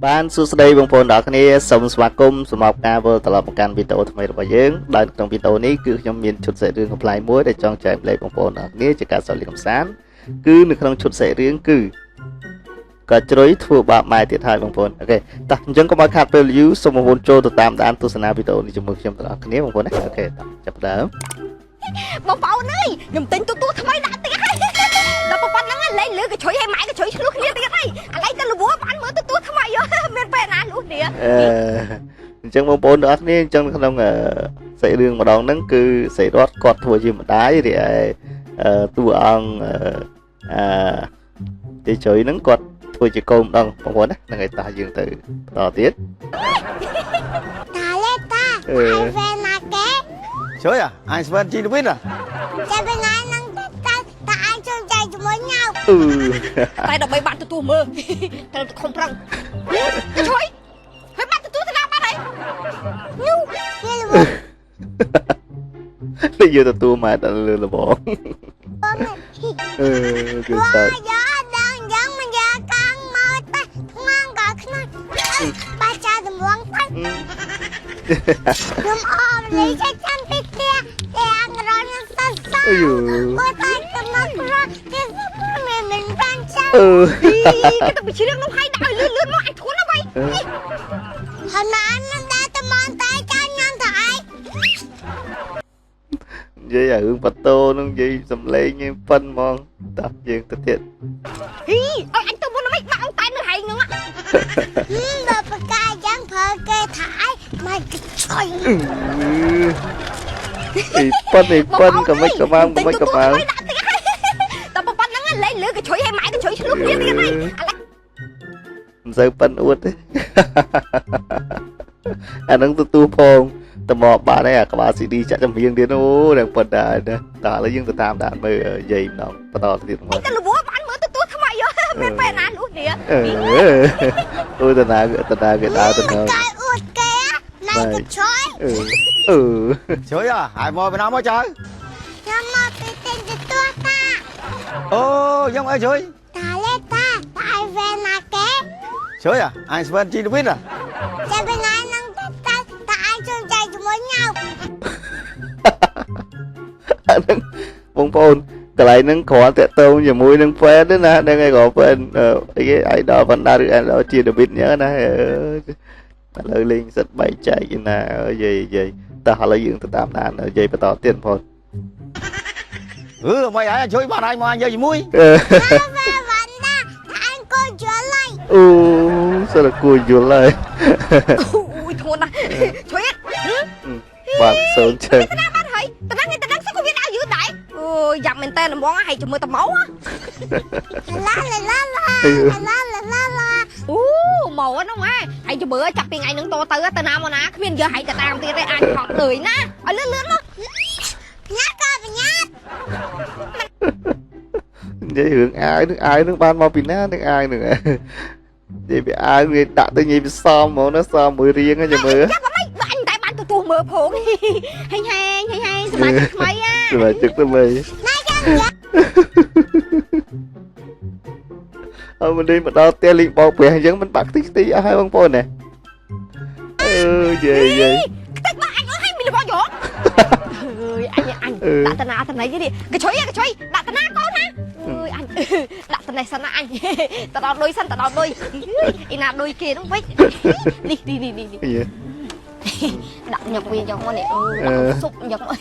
បានសួស្តីបងប្អូនទាំងអស់គ្នាសូមស្វាគមន៍សម្រាប់ការវិលត្រឡប់មកកាន់វីដេអូថ្មីរបស់យើងដោយក្នុងវីដេអូនេះគឺខ្ញុំមានឈុតសាច់រឿងកំប្លែងមួយដែលចង់ចែករំលែកបងប្អូនទាំងអស់គ្នាជាការសើចលេងកម្សាន្តគឺនៅក្នុងឈុតសាច់រឿងគឺក៏ជ្រុយធ្វើបាបម៉ែទៀតហើយបងប្អូន OK តោះអញ្ចឹងកុំឲ្យខាតពេលយូរសូមបងប្អូនចូលទៅតាមដានទស្សនាវីដេអូនេះជាមួយខ្ញុំទាំងអស់គ្នាបងប្អូនណា OK តោះចាប់ផ្ដើម បងប្អូនអើយខ្ញុំទិញទូទួថ្មីដាក់ទៀតហើយដល់ប៉ុណ្្នឹងលែងលឺកជ្រុយឲ្យម៉ែកជ្រុយឆ្លោះគ្នាទៀតហើយឥឡូវទៅលវបានមើលទូទួថ្មីមានពេលណាលុះនេះ អឺអញ្ចឹងបងប្អូនទាំងអស់គ្នាអញ្ចឹងក្នុងសាច់រឿងម្ដងហ្នឹងគឺសីរតគាត់ធ្វើជាម្ដាយរីឯតួអង្គអឺទីជ្រុយហ្នឹងគាត់ធ្វើជាកូនម្ដងបងប្អូនណាហ្នឹងហើយតោះយើងទៅបន្តទៀត តាលេតា អឺ ឯវេណាគេ Chơi à? Ai Sven chi được biết à? ចាំពេលណានឹងតាតាឯងជួយចែកជាមួយញ៉ៅ អឺ តែដើម្បីបានទទួលមើលត្រូវតែខំប្រឹងកជ្រុយហើយបានទទួលទៅណាបាត់ហើយ នោះគេលវ នេះយើងទទួលមកដល់លើលបងអឺគឺសើច យ៉ាដល់យ៉ាងមិនយ៉ាកាំងមកតែថ្មងក៏ខ្នាបាចាតម្រងទៅខ្ញុំអមលេងចាំពីផ្ទះទាំងរនសស អឺយូ បើតែទៅមកក្រគេមិនមិនបានចាំ អឺ គេទៅជ្រៀងនោះឲ្យដាក់ឲ្យលឿនលឿនមកអញធន់ណាវ៉ៃ ហើយណាមិនដែរទៅមកតែចាំញ៉ាំទៅឯង និយាយអារឿងបតោនឹងនិយាយសំលេងឯងប៉ិនហ្មងតោះយើងទៅទៀត ហ៊ីឲ្យអញទៅមុនមិនបាក់អង្គតែនៅហែងហ្នឹង បើបកាយ៉ាងប្រើគេថាឯងមកឆុយ អីប៉ិនអីប៉ិនក៏មិនក៏មកមិនក៏មក ដាក់ទៀតហើយតែប៉ុណ្្នឹងលែងលឺកជ្រុយឲ្យម៉ែកជ្រុយឆ្លោះគ្នាទៀតហើយឥឡូវ មិនសូវប៉ិនអួតទេអានឹងទទួលផងតមកបានហើយអាក្បាល CD ចាក់ចំរៀងទៀតអូនឹងប៉ិនដែរណាតោះឥឡូវយើងទៅតាមដានមើលយាយម្ដងបន្តទៅទៀតមក ទៅលវបានមើលទទួលថ្មីមានពេលណាលុះនេះ អឺអូតាណាតាណាគេដើរទៅណា កាយអួតគេមកឆុយ អឺអឺ Chơi à? Ai mò bên nào mà chơi? ខ្ញុំមកពីទិញទទួលតា Ô, giống ai chơi? តាលេតាតាឯវេណាគេ Chơi à? Ai Sven chi được biết à? ចាំពេលណានឹងតាតាឯងជួយចែកជាមួយញ៉ៅ អាហ្នឹងបងប្អូនកន្លែងហ្នឹងគ្រាន់តាក់ទងជាមួយនឹង fan ទេណាហ្នឹងឯងក៏ fan អីគេ idol បណ្ដាឬ idol ជា David អញ្ចឹងណាឥឡូវលេងសិតបែកចែកណាយាយយាយតោះឥឡូវយើងទៅតាមដានយាយបន្តទៀតបងប្អូន Ừ, mày ai chơi bạn ai mà anh chơi gì mui? អឺ វេវណ្ណាតាឯងគួយល់ហើយ អូសិលគួយយល់ហើយ អូយធ្ងន់ណាស់ជួយ បាទសូនជើង ណាបាត់ហើយតំណឹងតំណឹងសុខវាដាក់យឺតដែរអូយយ៉ាប់មែនតើហ្មងហើយចាំមើលតម៉ោ ឡាឡាឡាឡាឡាឡាឡា អូម៉ោហ្នឹងហ่าហើយចាំមើលចាប់ពីថ្ងៃហ្នឹងតទៅទៅណាមកណាគ្មានយកហើយទៅតាមទៀតទេអាចហត់លើយណាឲ្យលឿនលឿនមក ញ៉ាក៏បញ្ញា និយាយរឿងអាវនឹងអាវនឹងបានមកពីណានឹងអាវនឹងនិយាយពីអាវវាដាក់ទៅនិយាយពីសមហ្មងណាសមមួយរៀងហ្នឹងចាំមើល ចាប់អីបើអញតែបានទទួលមើលផងហេងហេងហេងហេងសមាជិកថ្មីអា សមាជិកទៅមើល ណាចាំយ៉ា អើមិនលេងមកដល់ផ្ទះលេងបោកប្រាស់អញ្ចឹងមិនបាក់ខ្ទេចខ្ទីអស់ហើយបងប្អូនណាអឺយាយយាយ ខ្ទេចមកអញអស់ហើយមានរបស់យកអើយអញអញដាក់តាណាតាណីនេះកជ្រុយកជ្រុយដាក់តាណាកូនណាអើយអញដាក់តានេះសិនណាអញទៅដល់ឌុយសិនទៅដល់ឌុយអ៊ីណាឌុយគេហ្នឹងវិញនេះនេះនេះនេះ យេ ដាក់ញឹកវាយកមកនេះអូដាក់ស៊ុបញឹកមក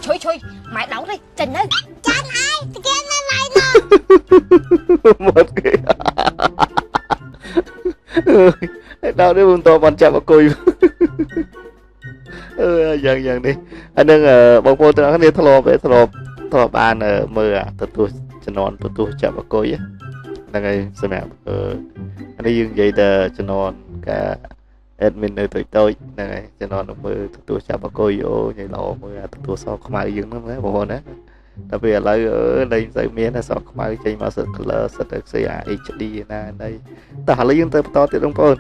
ឈុយឈុយម៉ែដោតទេចេញទៅ ចាន់ឯងគេនៅឡៃនោះ មកគេអើយដល់នេះមិនតបានចាប់អគុយអឺយ៉ាងយ៉ាងនេះអានឹងបងប្អូនទាំងអស់គ្នាធ្លាប់ធ្លាប់ធ្លាប់បានមើលទទួលជំនាន់ទទួលចាប់អគុយហ្នឹងហើយសម្រាប់អឺអានេះយើងនិយាយតែជំនាន់ការ admin នៅតូចតូចហ្នឹងហើយជំនាន់មើលទទួលចាប់អគុយអូនិយាយល្អមើលអាទទួលសខ្មៅយើងហ្នឹងណាបងប្អូនណាដល់ពេលឥឡូវអឺលែងសូវមានសខ្មៅចេញមកសិត color សិតតែស្អីអា HD ណាណីតោះឥឡូវយើងទៅបន្តទៀតបងប្អូន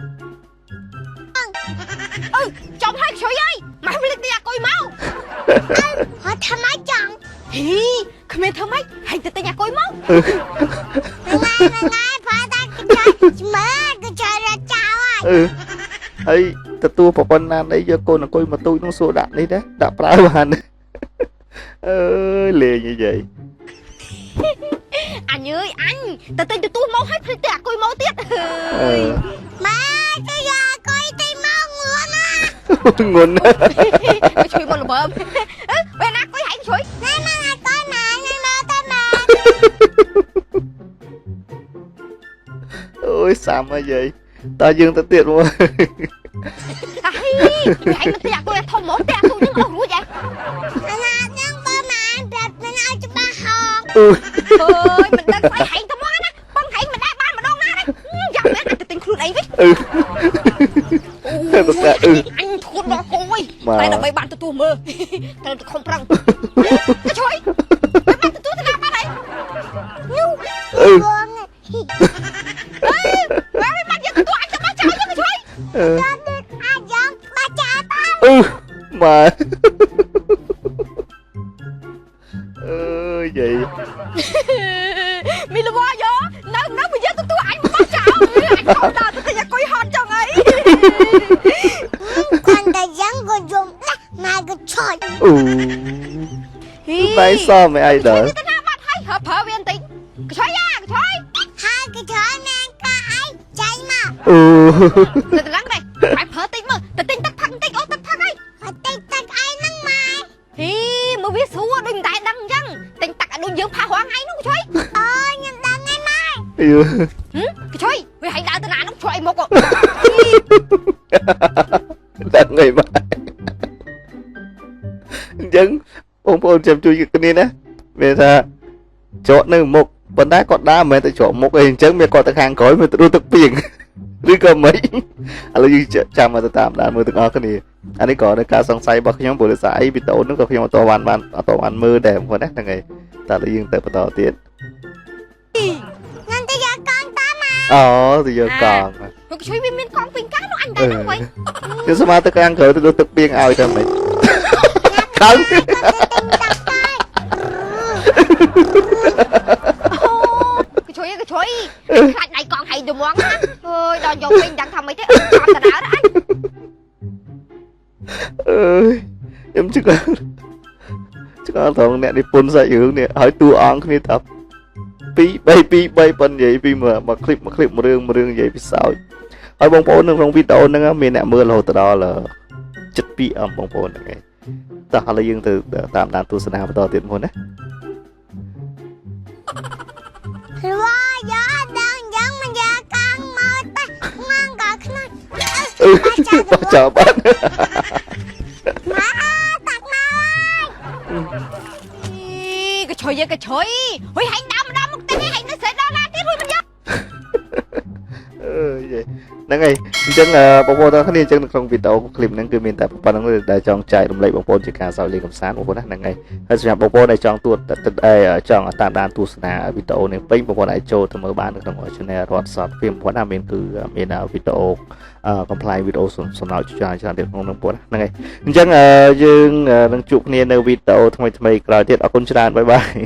អឺចំហើយឈុយហើយម៉ែផ្លិចទីអាគុយមក ហត់ធ្វើម៉េចចង់ ហ៊ីគ្មានធ្វើម៉េចហើយទៅទិញអាគុយមក ថ្ងៃថ្ងៃផាតាគេចើមើលគេចើរចោល អឺហើយទទួលប្រពន្ធណានេះយកកូនអង្គុយមកទូចនោះសួរដាក់នេះដែរដាក់ប្រើបានអើយលេងនិយាយ អញអើយអញទៅទិញទទួលមកឲ្យភ្លេចទៅអាគុយមកទៀត អឺ ម៉ែទៅយកកុយទីមកងួនណា ងុន ទៅជួយមកល្បើមអឺពេលណាគុយហែងជួយ ណែមកឲ្យកុយម៉ែណែមកទៅម៉ែ អូយសាំហើយយាយតើយើងទៅទៀតមក អាហីហែងមកទីអាគុយធំមកទីអាទូនឹងអស់រួចហ៎ អាណានឹងបើម៉ែប្រាប់មិនឲ្យច្បាស់ហង អឺ អើយមិនដឹងស្អីហែងទៅមកណាបងហែងមិនដែរបានម្ដងណាយ៉ាងមែនអញទៅទិញខ្លួនឯងវិញ អឺទៅតែអឺ អញធួនដល់គោយតែដើម្បីបានទទួលមើលត្រូវតែខំប្រឹងទៅជួយបានទទួលទៅណាបានហើយ ញូ អឺ វង អើយបានយកទទួលអញទៅមកចោលយកជួយ អឺ អាចយ៉ាងបាចាតា អឺម៉ែអើយយាយ មីលវយោនៅនៅមកយកទទួលអញមកចោលអញខំដល់ទៅទិញអាគុយហត់ចង់អី គាត់តែយ៉ាងក៏យំដែរម៉ែក៏ឆុយ អូតែសមឯអីដល់ ទៅណាបាត់ហើយហើប្រើវាបន្តិចខ្ចុយអាខ្ចុយ ហើយក៏ឆុយមានកាអីចៃមក អូ ទៅឡើងដែរបាយប្រើតិចមើលទៅទិញទឹកផឹកបន្តិចអូទឹកផឹកហើយ អត់តិចទឹកអីហ្នឹងម៉ែ ហ៊ីមើលវាស្រួលដូចមិនដែរដឹងអញ្ចឹងទិញទឹកឲ្យដូចយើងផាសរាល់ថ្ងៃនោះខ្ចុយ អូខ្ញុំដឹងហើយម៉ែ អឺ ខ្ចុយវាហែងដើរទៅណានោះឆ្លុយមុខ ដឹងហើយម៉ែអញ្ចឹងបងប្អូនចាំជួយគ្នាណាមានថាច្រកនៅមុខប៉ុន្តែគាត់ដើរមិនមែនទៅច្រកមុខអីអញ្ចឹងមានគាត់ទៅខាងក្រោយមានទៅទឹកពីងឬក៏មិនឥឡូវយើងចាំមកទៅតាមដានមើលទាំងអស់គ្នាអានេះក៏នៅការសង្ស័យរបស់ខ្ញុំព្រោះដោយសារអីវីដេអូហ្នឹងក៏ខ្ញុំអត់បានបានអត់បានមើលដែរបងប្អូនណាហ្នឹងហើយតើឥឡូវយើងទៅបន្តទៀត ខ្ញុំទៅយកកង់តាម៉ែ អូទៅយកកង់ ខ្ចុយវាមានកង់ពីងកានោះអញដែរហ្នឹងវិញ គឺស្មាទៅខាងក្រោយទៅទឹកពីងឲ្យតែមិនខឹង ទៅទិញទឹកទៅ អូខ្ចុយខ្ចុយខ្លាចដៃកង់ហែងទៅមងណាអើយដល់យកវិញដឹងថាម៉េចទេចាំតដើរអញ អើយខ្ញុំឆ្ងល់ឆ្ងល់ត្រង់អ្នកនិពន្ធសាច់រឿងនេះឲ្យតួអង្គគ្នាថា2 3 2 3ប៉ុននិយាយពីមួយคลิปមួយคลิปមួយរឿងមួយរឿងនិយាយពីសោចហើយបងប្អូននៅក្នុងវីដេអូហ្នឹងមានអ្នកមើលរហូតដល់ 72M បងប្អូនហ្នឹងឯងតោះឥឡូវយើងទៅតាមដានទស្សនាបន្តទៀតមុនណា រវយកដឹងយ៉ាងមិនយកកង់មកតែងងក៏ខ្នាច់ អឺបោះចោលបាត់ ម៉ែតាក់មក កឆុយកឆុយហុយហែងដើមម្ដងមុខទេហែងនៅស្រែដល់ណាទៀតរួចមិនយក អើយហ្នឹងហើយអញ្ចឹងបងប្អូនទាំងគ្នាអញ្ចឹងនៅក្នុងវីដេអូឃ្លីបហ្នឹងគឺមានតែប៉ុណ្្នឹងដែលចង់ចែករំលែកបងប្អូនជាការសើចលេងកម្សាន្តបងប្អូនណាហ្នឹងហើយហើយសម្រាប់បងប្អូនដែលចង់ទួតចង់តាមដានទស្សនាវីដេអូនេះពេញបងប្អូនអាចចូលទៅមើលបាននៅក្នុង Channel រត់សតហ្វៀមបងប្អូនណាមានគឺមានវីដេអូ comply វីដេអូសំណោចច្រើនច្រើនទៀតក្នុងហ្នឹងបងប្អូនហ្នឹងហើយអញ្ចឹងយើងនឹងជួបគ្នានៅវីដេអូថ្មីៗក្រោយទៀតអរគុណច្រើនបាយបាយ។